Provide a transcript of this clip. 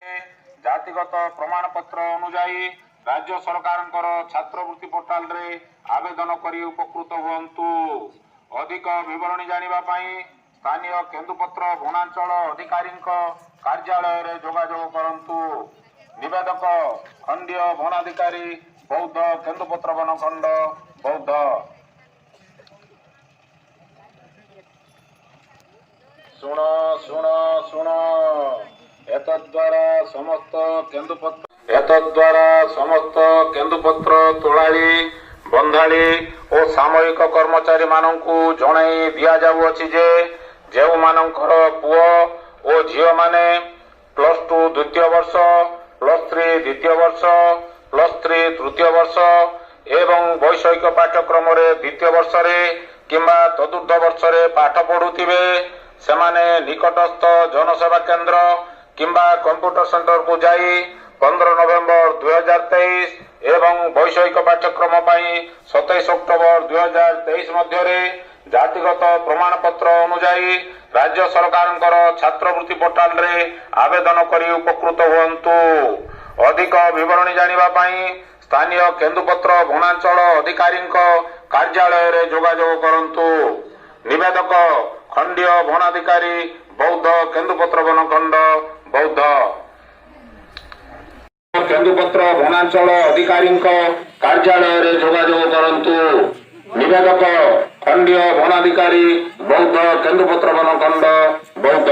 ଜାତିଗତ ପ୍ରମାଣପତ୍ର ଅନୁଯାୟୀ ରାଜ୍ୟ ସରକାରଙ୍କର ଛାତ୍ରବୃତ୍ତି ପୋର୍ଟାଲରେ ଆବେଦନ କରି ଉପକୃତ ହୁଅନ୍ତୁ। ଅଧିକ ବିବରଣୀ ଜାଣିବା ପାଇଁ ସ୍ଥାନୀୟ କେନ୍ଦୁପତ୍ର ବନାଞ୍ଚଳ ଅଧିକାରୀଙ୍କ କାର୍ଯ୍ୟାଳୟରେ ଯୋଗାଯୋଗ କରନ୍ତୁ। ନିବେଦକ, ଖଣ୍ଡୀୟ ବନାଧିକାରୀ, ବୌଦ୍ଧ କେନ୍ଦୁପତ୍ର ବନଖଣ୍ଡ, ବୌଦ୍ଧ। ଶୁଣ, ଶୁଣ, ଶୁଣ। ଏତଦ୍ୱାରା ସମସ୍ତ କେନ୍ଦୁପତ୍ର ଏତଦ୍ୱାରା ସମସ୍ତ କେନ୍ଦୁପତ୍ର ତୋଳାଳି, ବନ୍ଧାଳି ଓ ସାମୟିକ କର୍ମଚାରୀମାନଙ୍କୁ ଜଣାଇ ଦିଆଯାଉଅଛି ଯେ, ଯେଉଁମାନଙ୍କର ପୁଅ ଓ ଝିଅମାନେ +2 ଦ୍ୱିତୀୟ ବର୍ଷ, +3 ଦ୍ୱିତୀୟ ବର୍ଷ, +3 ତୃତୀୟ ବର୍ଷ ଏବଂ ବୈଷୟିକ ପାଠ୍ୟକ୍ରମରେ ଦ୍ୱିତୀୟ ବର୍ଷରେ କିମ୍ବା ଚତୁର୍ଥ ବର୍ଷରେ ପାଠ ପଢୁଥିବେ, ସେମାନେ ନିକଟସ୍ଥ ଜନସେବା କେନ୍ଦ୍ର କିମ୍ବା କମ୍ପ୍ୟୁଟର ସେଣ୍ଟରକୁ ଯାଇ 15 ନଭେମ୍ବର 2023 ଏବଂ ବୈଷୟିକ ପାଠ୍ୟକ୍ରମ ପାଇଁ 27 ଅକ୍ଟୋବର 2023 ମଧ୍ୟରେ ଜାତିଗତ ପ୍ରମାଣପତ୍ର ଅନୁଯାୟୀ ରାଜ୍ୟ ସରକାରଙ୍କର ଛାତ୍ରବୃତ୍ତି ପୋର୍ଟାଲରେ ଆବେଦନ କରି ଉପକୃତ ହୁଅନ୍ତୁ। ଅଧିକ ବିବରଣୀ ଜାଣିବା ପାଇଁ ସ୍ଥାନୀୟ କେନ୍ଦୁପତ୍ର ବନାଞ୍ଚଳ ଅଧିକାରୀଙ୍କ କାର୍ଯ୍ୟାଳୟରେ ଯୋଗାଯୋଗ କରନ୍ତୁ। ନିବେଦକ, ଖଣ୍ଡୀୟ ବନାଧିକାରୀ, ବୌଦ୍ଧ କେନ୍ଦୁପତ୍ର ବନଖଣ୍ଡ, ବୌଦ୍ଧ। କେନ୍ଦୁପତ୍ର ବନାଞ୍ଚଳ ଅଧିକାରୀଙ୍କ କାର୍ଯ୍ୟାଳୟରେ ଯୋଗାଯୋଗ କରନ୍ତୁ। ନିବେଦକ, ଖଣ୍ଡୀୟ ବନାଧିକାରୀ, ବୌଦ୍ଧ କେନ୍ଦୁପତ୍ର ବନଖଣ୍ଡ, ବୌଦ୍ଧ।